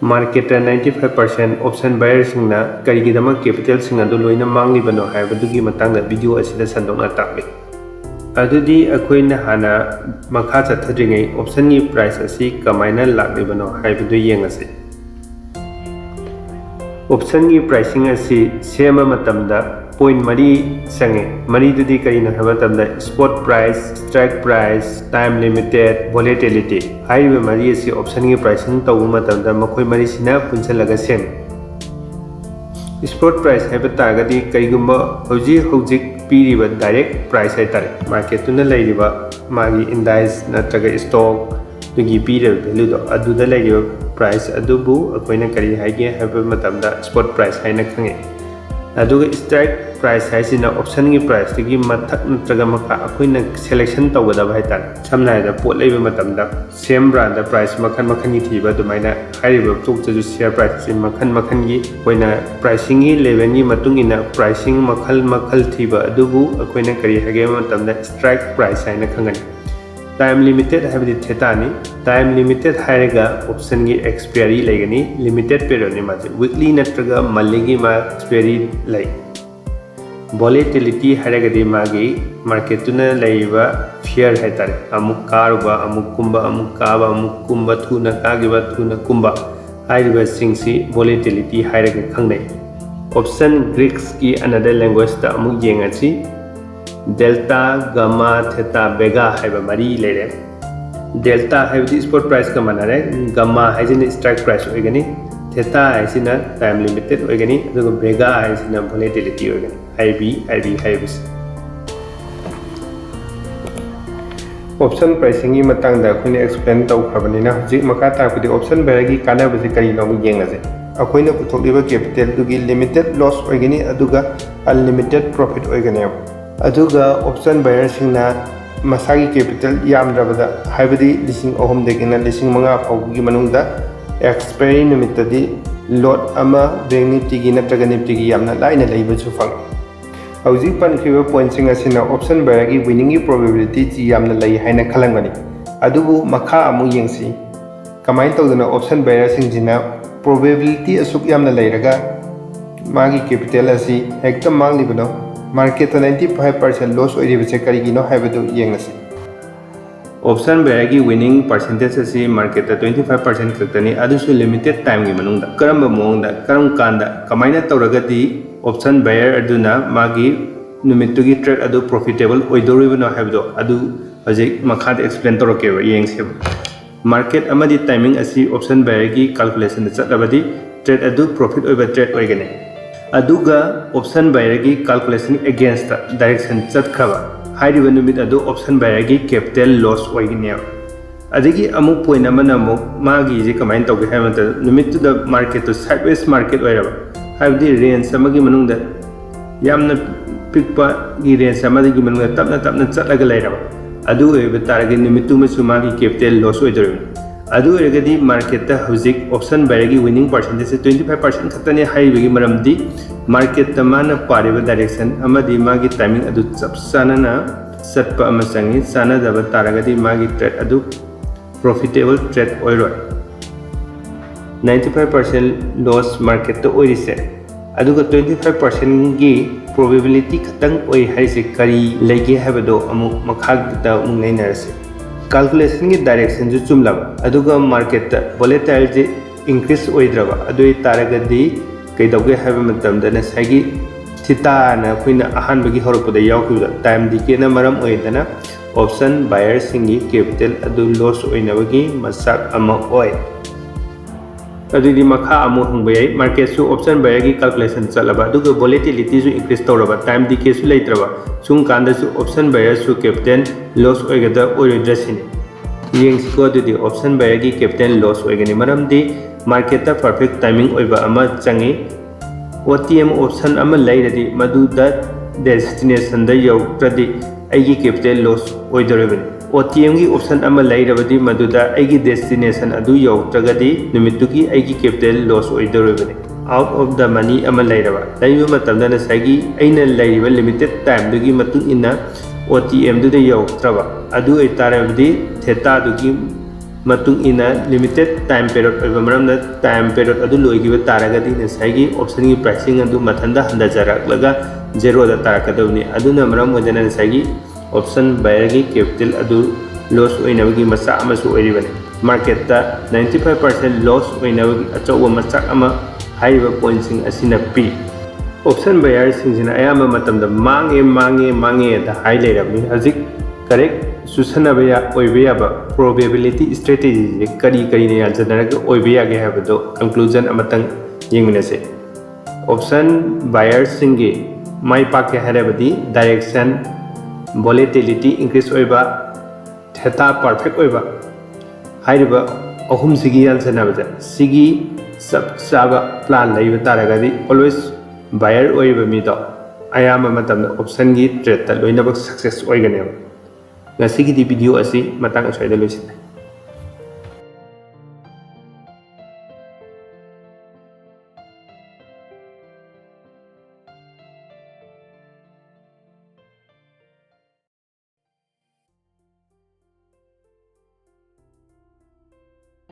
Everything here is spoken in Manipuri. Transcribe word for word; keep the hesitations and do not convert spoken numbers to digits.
Marketꯇ ninety five percent option buyerꯁꯤꯡꯅ ꯀꯔꯤꯒꯤꯗꯃꯛ capitalꯁꯤꯡ ꯑꯗꯨ ꯂꯣꯏꯅ ꯃꯥꯡꯂꯤꯕꯅꯣ ꯍꯥꯏꯕꯗꯨꯒꯤ ꯃꯇꯥꯡꯗ video ꯑꯁꯤꯗ ꯁꯟꯗꯣꯛꯅ ꯇꯥꯛꯂꯤ꯫ ꯑꯗꯨꯗꯤ ꯑꯩꯈꯣꯏꯅ ꯍꯥꯟꯅ ꯃꯈꯥ ꯆꯠꯊꯗ꯭ꯔꯤꯉꯩ optionꯒꯤ price ꯑꯁꯤ ꯀꯃꯥꯏꯅ ꯂꯥꯛꯂꯤꯕꯅꯣ ꯍꯥꯏꯕꯗꯨ ꯌꯦꯡꯉꯁꯤ꯫ Optionꯒꯤ pricing ꯑꯁꯤ ꯁꯦꯝꯕ ꯃꯇꯝꯗ point ꯃꯔꯤ ꯆꯪꯉꯤ꯫ ꯃꯔꯤꯗꯨꯗꯤ ꯀꯔꯤꯅꯣ ꯍꯥꯏꯕ ꯃꯇꯝꯗ spot price, strike price, time limited, volatility꯫ ꯍꯥꯏꯔꯤꯕ ꯃꯔꯤ ꯑꯁꯤ optionꯒꯤ pricing ꯇꯧꯕ ꯃꯇꯝꯗ ꯃꯈꯣꯏ ꯃꯔꯤꯁꯤꯅ ꯄꯨꯟꯁꯤꯜꯂꯒ ꯁꯦꯝꯃꯤ꯫ Spot price ꯍꯥꯏꯕ ꯇꯥꯔꯒꯗꯤ ꯀꯔꯤꯒꯨꯝꯕ ꯍꯧꯖꯤꯛ ꯍꯧꯖꯤꯛ ꯄꯤꯔꯤꯕ direct price ꯍꯥꯏꯇꯥꯔꯦ, marketꯇꯨꯅ ꯂꯩꯔꯤꯕ ꯃꯥꯒꯤ indice ꯅꯠꯇ꯭ꯔꯒ stockꯇꯨꯒꯤ ꯄꯤꯔꯤꯕ valueꯗꯣ, ꯑꯗꯨꯗ ꯂꯩꯔꯤꯕ price ꯑꯗꯨꯕꯨ ꯑꯩꯈꯣꯏꯅ ꯀꯔꯤ ꯍꯥꯏꯒꯦ ꯍꯥꯏꯕ ꯃꯇꯝꯗ spot price ꯍꯥꯏꯅ ꯈꯪꯉꯤ꯫ ꯑꯗꯨꯒ strike price ꯍꯥꯏꯁꯤꯅ optionꯒꯤ priceꯇꯒꯤ ꯃꯊꯛ ꯅꯠꯇ꯭ꯔꯒ ꯃꯈꯥ ꯑꯩꯈꯣꯏꯅ selection ꯇꯧꯒꯗꯕ ꯍꯥꯏꯇꯥꯔꯦ꯫ ꯁꯝꯅ ꯍꯥꯏꯔꯕꯗ ꯄꯣꯠ ꯂꯩꯕ ꯃꯇꯝꯗ same brandꯗ price ꯃꯈꯜ ꯃꯈꯜꯒꯤ ꯊꯤꯕ, ꯑꯗꯨꯃꯥꯏꯅ ꯍꯥꯏꯔꯤꯕ ꯄꯣꯠꯇꯨꯁꯨ share price ꯑꯁꯤ ꯃꯈꯜ ꯃꯈꯜꯒꯤ ꯑꯩꯈꯣꯏꯅ pricingꯒꯤ levelꯒꯤ ꯃꯇꯨꯡ ꯏꯟꯅ pricing ꯃꯈꯜ ꯃꯈꯜ ꯊꯤꯕ ꯑꯗꯨꯕꯨ ꯑꯩꯈꯣꯏꯅ ꯀꯔꯤ ꯍꯥꯏꯒꯦ ꯍꯥꯏꯕ ꯃꯇꯝꯗ strike price ꯍꯥꯏꯅ ꯈꯪꯒꯅꯤ꯫ Time limited ꯍꯥꯏꯕꯗꯤ thetaꯅꯤ꯫ Time limited ꯍꯥꯏꯔꯒ optionꯒꯤ expiry ꯂꯩꯒꯅꯤ, limited periodꯅꯤ ꯃꯥꯁꯦ, weekly ꯅꯠꯇ꯭ꯔꯒ monthlyꯒꯤ ꯃꯥ expiry ꯂꯩ꯫ Volatility ꯍꯥꯏꯔꯒꯗꯤ ꯃꯥꯒꯤ marketꯇꯨꯅ ꯂꯩꯔꯤꯕ fear ꯍꯥꯏꯇꯥꯔꯦ, ꯑꯃꯨꯛ ꯀꯥꯔꯨꯕ, ꯑꯃꯨꯛ ꯀꯨꯝꯕ, ꯑꯃꯨꯛ ꯀꯥꯕ, ꯑꯃꯨꯛ ꯀꯨꯝꯕ, ꯊꯨꯅ ꯀꯥꯈꯤꯕ, ꯊꯨꯅ ꯀꯨꯝꯕ, ꯍꯥꯏꯔꯤꯕꯁꯤꯡꯁꯤ volatility ꯍꯥꯏꯔꯒ ꯈꯪꯅꯩ꯫ Option Greekꯀꯤ another languageꯇ ꯑꯃꯨꯛ ꯌꯦꯡꯉꯁꯤ꯫ Delta, Gamma, Theta, Vega ꯍꯥꯏꯕ ꯃꯔꯤ ꯂꯩꯔꯦ꯫ Delta ꯍꯥꯏꯕꯗꯤ spot priceꯀ ꯃꯥꯟꯅꯔꯦ, Gamma ꯍꯥꯏꯁꯤꯅ strike price ꯑꯣꯏꯒꯅꯤ, Theta ꯍꯥꯏꯁꯤꯅ time limited ꯑꯣꯏꯒꯅꯤ, ꯑꯗꯨꯒ Vega ꯍꯥꯏꯁꯤꯅ volatility ꯑꯣꯏꯒꯅꯤ꯫ IB, IB ꯍꯥꯏꯕꯁꯤ꯫ Option pricingꯒꯤ ꯃꯇꯥꯡꯗ ꯑꯩꯈꯣꯏꯅ explain ꯇꯧꯈ꯭ꯔꯕꯅꯤꯅ ꯍꯧꯖꯤꯛ ꯃꯈꯥ ꯇꯥꯔꯛꯄꯗꯤ option buyerꯒꯤ ꯀꯥꯟꯅꯕꯁꯤ ꯀꯔꯤꯅꯣ ꯑꯃꯨꯛ ꯌꯦꯡꯉꯁꯦ꯫ ꯑꯩꯈꯣꯏꯅ ꯄꯨꯊꯣꯛꯂꯤꯕ capitalꯗꯨꯒꯤ limited loss ꯑꯣꯏꯒꯅꯤ, ꯑꯗꯨꯒ unlimited profit ꯑꯣꯏꯒꯅꯦꯕ꯫ ꯑꯗꯨꯒ option buyerꯁꯤꯡꯅ ꯃꯁꯥꯒꯤ capital ꯌꯥꯝꯗ꯭ꯔꯕꯗ, ꯍꯥꯏꯕꯗꯤ ꯂꯤꯁꯤꯡ ꯑꯍꯨꯝꯗꯒꯤꯅ ꯂꯤꯁꯤꯡ ꯃꯉꯥ ꯐꯥꯎꯕꯒꯤ ꯃꯅꯨꯡꯗ expiry ꯅꯨꯃꯤꯠꯇꯗꯤ lot ꯑꯃ Bank Niftyꯒꯤ ꯅꯠꯇ꯭ꯔꯒ Niftyꯒꯤ ꯌꯥꯝꯅ ꯂꯥꯏꯅ ꯂꯩꯕꯁꯨ ꯐꯪꯉꯤ꯫ ꯍꯧꯖꯤꯛ ꯄꯟꯈ꯭ꯔꯤꯕ pointꯁꯤꯡ ꯑꯁꯤꯅ option buyerꯒꯤ winningꯒꯤ probabilityꯁꯤ ꯌꯥꯝꯅ ꯂꯩ ꯍꯥꯏꯅ ꯈꯜꯂꯝꯒꯅꯤ꯫ ꯑꯗꯨꯕꯨ ꯃꯈꯥ ꯑꯃꯨꯛ ꯌꯦꯡꯁꯤ꯫ ꯀꯃꯥꯏꯅ ꯇꯧꯗꯅ option buyerꯁꯤꯡꯁꯤꯅ probability ꯑꯁꯨꯛ ꯌꯥꯝꯅ ꯂꯩꯔꯒ ꯃꯥꯒꯤ capital ꯑꯁꯤ ꯍꯦꯛꯇ ꯃꯥꯡꯂꯤꯕꯅꯣ? Marketꯇ ninety five percent loss ꯑꯣꯏꯔꯤꯕꯁꯦ ꯀꯔꯤꯒꯤꯅꯣ ꯍꯥꯏꯕꯗꯨ ꯌꯦꯡꯂꯁꯤ꯫ Option buyerꯒꯤ winning percentage ꯑꯁꯤ marketꯇ twenty five percent ꯈꯛꯇꯅꯤ, ꯑꯗꯨꯁꯨ limited timeꯒꯤ ꯃꯅꯨꯡꯗ꯫ ꯀꯔꯝꯕ ꯃꯑꯣꯡꯗ, ꯀꯔꯝ ꯀꯥꯟꯗ, ꯀꯃꯥꯏꯅ ꯇꯧꯔꯒꯗꯤ option buyer ꯑꯗꯨꯅ ꯃꯥꯒꯤ ꯅꯨꯃꯤꯠꯇꯨꯒꯤ trade ꯑꯗꯨ profitable ꯑꯣꯏꯗꯧꯔꯤꯕꯅꯣ ꯍꯥꯏꯕꯗꯣ ꯑꯗꯨ ꯍꯧꯖꯤꯛ ꯃꯈꯥꯗ explain ꯇꯧꯔꯛꯀꯦꯕ, ꯌꯦꯡꯁꯦꯕ꯫ Market ꯑꯃꯗꯤ timing ꯑꯁꯤ option buyerꯒꯤ calculationꯗ ꯆꯠꯂꯕꯗꯤ trade ꯑꯗꯨ profit ꯑꯣꯏꯕ trade ꯑꯣꯏꯒꯅꯤ꯫ ꯑꯗꯨꯒ option buyerꯒꯤ calculation againstꯇ direction ꯆꯠꯈ꯭ꯔꯕ ꯍꯥꯏꯔꯤꯕ ꯅꯨꯃꯤꯠ ꯑꯗꯨ option buyerꯒꯤ capital loss ꯑꯣꯏꯒꯅꯦꯕ꯫ ꯑꯗꯒꯤ ꯑꯃꯨꯛ point ꯑꯃꯅ ꯑꯃꯨꯛ ꯃꯥꯒꯤꯁꯦ ꯀꯃꯥꯏꯅ ꯇꯧꯒꯦ ꯍꯥꯏꯕ ꯃꯇꯝꯗ, ꯅꯨꯃꯤꯠꯇꯨꯗ marketꯇꯨ sideways market ꯑꯣꯏꯔꯕ, ꯍꯥꯏꯕꯗꯤ range ꯑꯃꯒꯤ ꯃꯅꯨꯡꯗ ꯌꯥꯝꯅ ꯄꯤꯛꯄꯒꯤ range ꯑꯃꯗꯒꯤ ꯃꯅꯨꯡꯗ ꯇꯞꯅ ꯇꯞꯅ ꯆꯠꯂꯒ ꯂꯩꯔꯕ, ꯑꯗꯨ ꯑꯣꯏꯕ ꯇꯥꯔꯒꯗꯤ ꯅꯨꯃꯤꯠꯇꯨꯃꯁꯨ ꯃꯥꯒꯤ capital loss ꯑꯣꯏꯗꯣꯔꯤꯕꯅꯤ꯫ ꯑꯗꯨ ꯑꯣꯏꯔꯒꯗꯤ marketꯇ ꯍꯧꯖꯤꯛ option buyerꯒꯤ winning percentageꯁꯦ twenty five percent ꯈꯛꯇꯅꯤ ꯍꯥꯏꯔꯤꯕꯒꯤ ꯃꯔꯝꯗꯤ marketꯇ ꯃꯥꯅ ꯄꯥꯔꯤꯕ direction ꯑꯃꯗꯤ ꯃꯥꯒꯤ timing ꯑꯗꯨ ꯆꯞ ꯆꯥꯅꯅ ꯆꯠꯄ ꯑꯃ ꯆꯪꯏ꯫ ꯆꯥꯟꯅꯗꯕ ꯇꯥꯔꯒꯗꯤ ꯃꯥꯒꯤ trade ꯑꯗꯨ profitable trade ꯑꯣꯏꯔꯣꯏ꯫ Ninety five percent loss marketꯇ ꯑꯣꯏꯔꯤꯁꯦ, ꯑꯗꯨꯒ twenty five percentꯒꯤ probability ꯈꯛꯇꯪ ꯑꯣꯏ ꯍꯥꯏꯁꯦ ꯀꯔꯤ ꯂꯩꯒꯦ ꯍꯥꯏꯕꯗꯣ ꯑꯃꯨꯛ ꯃꯈꯥꯗ ꯑꯃꯨꯛ ꯅꯩꯅꯔꯁꯤ꯫ Calculationꯒꯤ directionꯁꯨ ꯆꯨꯝꯂꯕ, ꯑꯗꯨꯒ marketꯇ volatileꯁꯦ increase ꯑꯣꯏꯗ꯭ꯔꯕ, ꯑꯗꯨ ꯑꯣꯏ ꯇꯥꯔꯒꯗꯤ ꯀꯩꯗꯧꯒꯦ ꯍꯥꯏꯕ ꯃꯇꯝꯗ ꯉꯁꯥꯏꯒꯤ thetaꯅ ꯑꯩꯈꯣꯏꯅ ꯑꯍꯥꯟꯕꯒꯤ ꯍꯧꯔꯛꯄꯗ ꯌꯥꯎꯈꯤꯕꯗ time decayꯅ ꯃꯔꯝ ꯑꯣꯏꯗꯅ option buyerꯁꯤꯡꯒꯤ capital ꯑꯗꯨ loss ꯑꯣꯏꯅꯕꯒꯤ ꯃꯆꯥꯛ ꯑꯃ ꯑꯣꯏ꯫ ꯑꯗꯨꯗꯤ ꯃꯈꯥ ꯑꯃꯨꯛ ꯍꯪꯕ ꯌꯥꯏ, marketꯁꯨ option buyerꯒꯤ calculation ꯆꯠꯂꯕ, ꯑꯗꯨꯒ volatilityꯁꯨ increase ꯇꯧꯔꯕ, time decayꯁꯨ ꯂꯩꯇ꯭ꯔꯕ, ꯁꯨꯝ ꯀꯥꯟꯗꯁꯨ option buyerꯁꯨ capital loss ꯑꯣꯏꯒꯗ꯭ꯔꯥ ꯑꯣꯏꯔꯣꯏꯗ꯭ꯔꯥ ꯁꯤꯅꯤ꯫ ꯌꯦꯡꯁꯤꯀꯣ, ꯑꯗꯨꯗꯤ option buyerꯒꯤ capital loss ꯑꯣꯏꯒꯅꯤ, ꯃꯔꯝꯗꯤ marketꯇ perfect timing ꯑꯣꯏꯕ ꯑꯃ ꯆꯪꯏ꯫ OTM option ꯑꯃ ꯂꯩꯔꯗꯤ ꯃꯗꯨꯗ destinationꯗ ꯌꯧꯔꯛꯇ꯭ꯔꯗꯤ ꯑꯩꯒꯤ capital loss ꯑꯣꯏꯗꯧꯔꯤꯕꯅꯤ꯫ OTMꯒꯤ option ꯑꯃ ꯂꯩꯔꯕꯗꯤ ꯃꯗꯨꯗ ꯑꯩꯒꯤ destination ꯑꯗꯨ ꯌꯧꯔꯛꯇ꯭ꯔꯒꯗꯤ ꯅꯨꯃꯤꯠꯇꯨꯒꯤ ꯑꯩꯒꯤ capital loss ꯑꯣꯏꯗꯧꯔꯤꯕꯅꯤ꯫ Out of the money ꯑꯃ ꯂꯩꯔꯕ, ꯂꯩꯕ ꯃꯇꯝꯗ ꯉꯁꯥꯏꯒꯤ ꯑꯩꯅ ꯂꯩꯔꯤꯕ limited timeꯗꯨꯒꯤ ꯃꯇꯨꯡ ꯏꯟꯅ OTMꯗꯨꯗ ꯌꯧꯔꯛꯇ꯭ꯔꯕ, ꯑꯗꯨ ꯑꯣꯏꯇꯥꯔꯕꯗꯤ thetaꯗꯨꯒꯤ ꯃꯇꯨꯡ ꯏꯟꯅ limited time period ꯑꯣꯏꯕ ꯃꯔꯝꯅ time period ꯑꯗꯨ ꯂꯣꯏꯈꯤꯕ ꯇꯥꯔꯒꯗꯤ ꯉꯁꯥꯏꯒꯤ optionꯒꯤ pricing ꯑꯗꯨ ꯃꯊꯟꯇ ꯍꯟꯊꯖꯔꯛꯂꯒ zeroꯗ ꯇꯥꯔꯛꯀꯗꯕꯅꯤ꯫ ꯑꯗꯨꯅ ꯃꯔꯝ ꯑꯣꯏꯗꯅ ꯉꯁꯥꯏꯒꯤ option buyerꯒꯤ capital ꯑꯗꯨ loss ꯑꯣꯏꯅꯕꯒꯤ ꯃꯆꯥꯛ ꯑꯃꯁꯨ ꯑꯣꯏꯔꯤꯕꯅꯤ꯫ Marketꯇ ninety five percent loss ꯑꯣꯏꯅꯕꯒꯤ ꯑꯆꯧꯕ ꯃꯆꯥꯛ ꯑꯃ ꯍꯥꯏꯔꯤꯕ pointꯁꯤꯡ ꯑꯁꯤꯅ ꯄꯤ꯫ Option buyerꯁꯤꯡꯁꯤꯅ ꯑꯌꯥꯝꯕ ꯃꯇꯝꯗ ꯃꯥꯡꯉꯦ, ꯃꯥꯡꯉꯦ, ꯃꯥꯡꯉꯦ ꯑꯗ ꯍꯥꯏ ꯂꯩꯔꯕꯅꯤ꯫ ꯍꯧꯖꯤꯛ correct ꯆꯨꯁꯟꯅꯕ ꯌꯥ-, ꯑꯣꯏꯕ ꯌꯥꯕ probability strategyꯁꯦ ꯀꯔꯤ ꯀꯔꯤꯅ ꯌꯥꯟꯁꯤꯟꯅꯔꯒ ꯑꯣꯏꯕ ꯌꯥꯒꯦ ꯍꯥꯏꯕꯗꯣ conclusion ꯑꯃꯇꯪ ꯌꯦꯡꯃꯤꯟꯅꯁꯦ꯫ Option buyerꯁꯤꯡꯒꯤ ꯃꯥꯏ ꯄꯥꯛꯀꯦ ꯍꯥꯏꯔꯕꯗꯤ direction, volatility increase ꯑꯣꯏꯕ, theta perfect ꯑꯣꯏꯕ, ꯍꯥꯏꯔꯤꯕ ꯑꯍꯨꯝꯁꯤꯒꯤ ꯌꯥꯟꯁꯤꯟꯅꯕꯁꯦ, ꯁꯤꯒꯤ ꯆꯞ ꯆꯥꯕ plan ꯂꯩꯕ ꯇꯥꯔꯒꯗꯤ always buyer ꯑꯣꯏꯔꯤꯕ ꯃꯤꯗꯣ ꯑꯌꯥꯝꯕ ꯃꯇꯝꯗ optionꯒꯤ tradeꯇ ꯂꯣꯏꯅꯃꯛ success ꯑꯣꯏꯒꯅꯦꯕ꯫ ꯉꯁꯤꯒꯤꯗꯤ video ꯑꯁꯤ ꯃꯇꯥꯡ ꯑꯁ꯭ꯋꯥꯏꯗ ꯂꯣꯏꯁꯤꯜꯂꯦ꯫